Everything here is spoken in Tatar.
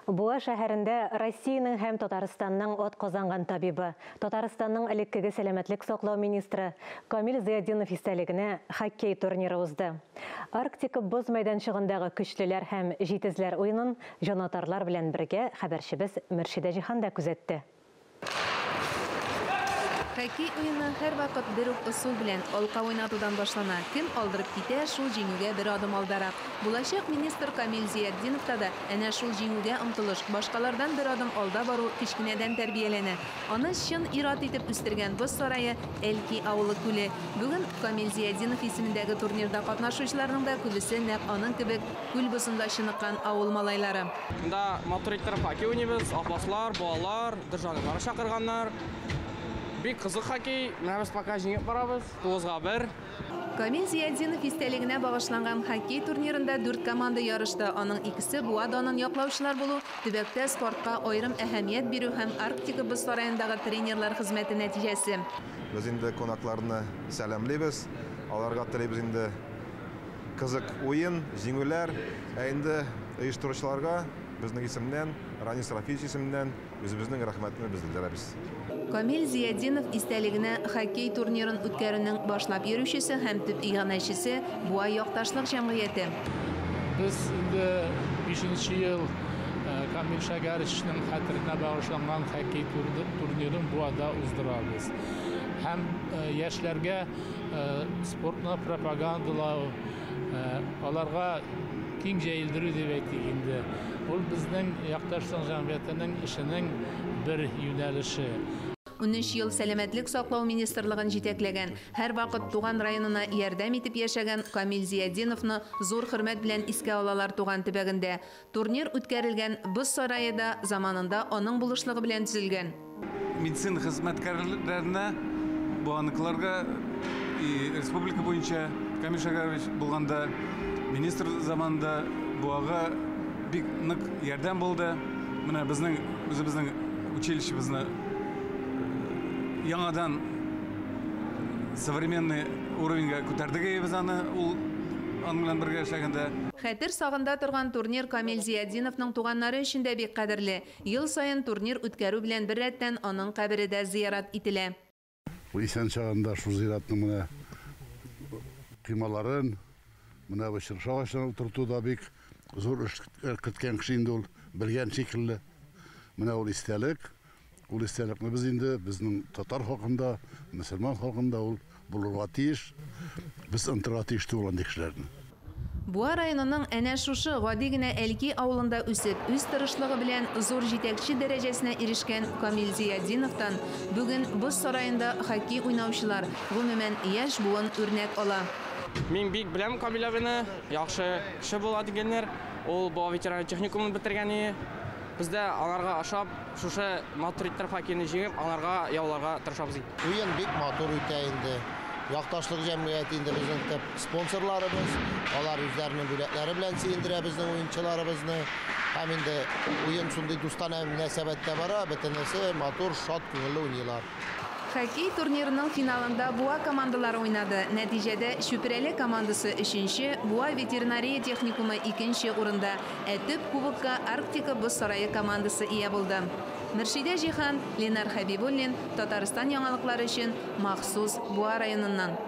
Буа шәһәрендә Россиянең һәм Татарстанның атказанган табибы, Татарстанның элеккеге сәламәтлек саклау министры Камил Зыятдинов истәлегенә хоккей турниры узды. Арктика боз мәйданчыгындагы көчлеләр һәм җитезләр уенын җанатарлар белән бергә хәбәрчебез Мөршидә Җиһан да күзәтте. Хоккей уены һәрвакыт бер үк ысул белән алка уйнатудан башлана. Кем алдырып китә, шул җиңүгә бер адым алдарак. Булачак министр Камил Зыятдиновта да әнә шул җиңүгә омтылыш, башкалардан бер адым алда бару кечкенәдән тәрбияләнә. Аны чын ир-ат итеп үстергән боз сарае Әлки авылы күле. Бүген Камил Зыятдинов исемендәге турнирда катнашучыларның да күбесе нәкъ аның кебек күл бозында чыныккан авыл малайлары. Монда матур иттереп хоккей уйныйбыз, апаслар, балалар, дружиналар чакырганнар. Бик кызык хоккей, менә без пока җиңеп барабыз, 9-1. Камил Зыятдинов истәлегенә багышланган хоккей турнирында 4 команда ярышты. Аның икесе Буа данын яклаучылар булу, төбәктә спортка аерым әһәмият бирү һәм Арктика боз сараендагы тренерлар хезмәте нәтиҗәсе. Без инде кунакларны сәламлибез, аларга телибез инде кызык уен, җиңүләр. Ә инде оештыручыларга безнең исемнән, Ранис Рафиевич исеменнән үзебезнең рәхмәтне без белдерәбез. Камил Зыятдинов истәлегенә хоккей турнирын үткәрүнең башлап йөрүчесе һәм төп иганәчесе Буа якташлык җәмгыяте. Без инде 5 ел Камил Шәгәричнең хәтеренә багышланган хоккей турнирын Буада уздырабыз. Һәм яшьләргә спортны пропагандалау, аларга киң җәелдерү дип әйтик инде. Ул безнең якташлык җәмгыятенең эшенең бер юнәлеше. 13 ел сәламәтлек саклау министрлыгын җитәкләгән, һәрвакыт туган районына ярдәм итеп яшәгән Камил Зыятдиновны зур хөрмәт белән искә алалар туган төбәгендә. Турнир үткәрелгән боз сарае да заманында аның булышлыгы белән төзелгән. Медицина хезмәткәрләренә, буаныкыларга республика буенча Камил Шәгәрович булганда, министр заманында Буага бик нык ярдәм булды. Менә безнең үзебезнең училищебызны яңадан современный уровеньга күтәрдек без аны, ул аның белән бергә эшләгәндә. Хәтер сагында торган турнир Камил Зыятдиновның туганнары өчен дә бик кадерле. Ел саен турнир үткәрү белән бер рәттән аның кабере дә зиярат ителә. Ул исән чагында шул зиратның менә коймаларын, менә бу чыршы агачын утырту да бик зур эш керткән кеше инде ул, белгән шикелле. Менә ул истәлек. Ул истәлекне без инде безнең татар халкында, мөселман халкында ул булырга тиеш. Без онытырга тиеш түгел андый кешеләрне. Буа районының әнә шушы гади генә Әлки авылында үсеп, үз тырышлыгы белән зур җитәкче дәрәҗәсенә ирешкән Камил Зыятдиновтан бүген боз сараенда хоккей уйнаучылар, гомумән яшь буын үрнәк ала. Мин бик беләм Камил абыйны, яхшы кеше була дигәннәр. Ул Буа ветеринар техникумын бетергән иде. Без дә аларга ошап, шушы матур иттереп хоккейны җиңеп, аларга яуларга тырышабыз. Уен бик матур үтә инде. Якташлык җәмгыяте инде безнең төп спонсорларыбыз. Алар үзләренең бүләкләре белән сөендерә безнең уенчыларыбызны. Һәм инде уен шундый дустанә мөнәсәбәттә бара, бөтенесе матур, шат күңелле уйныйлар. Хоккей турнирының финалында Буа командалары уйнады. Нәтиҗәдә Чүпрәле командасы 3-нче, Буа ветеринария техникумы 2-нче урында, ә төп кубокка Арктика боз сарае командасы ия булды. Мөршидә Җиһан, Ленар Хәбибуллин, Татарстан яңалыклары өчен махсус Буа районыннан.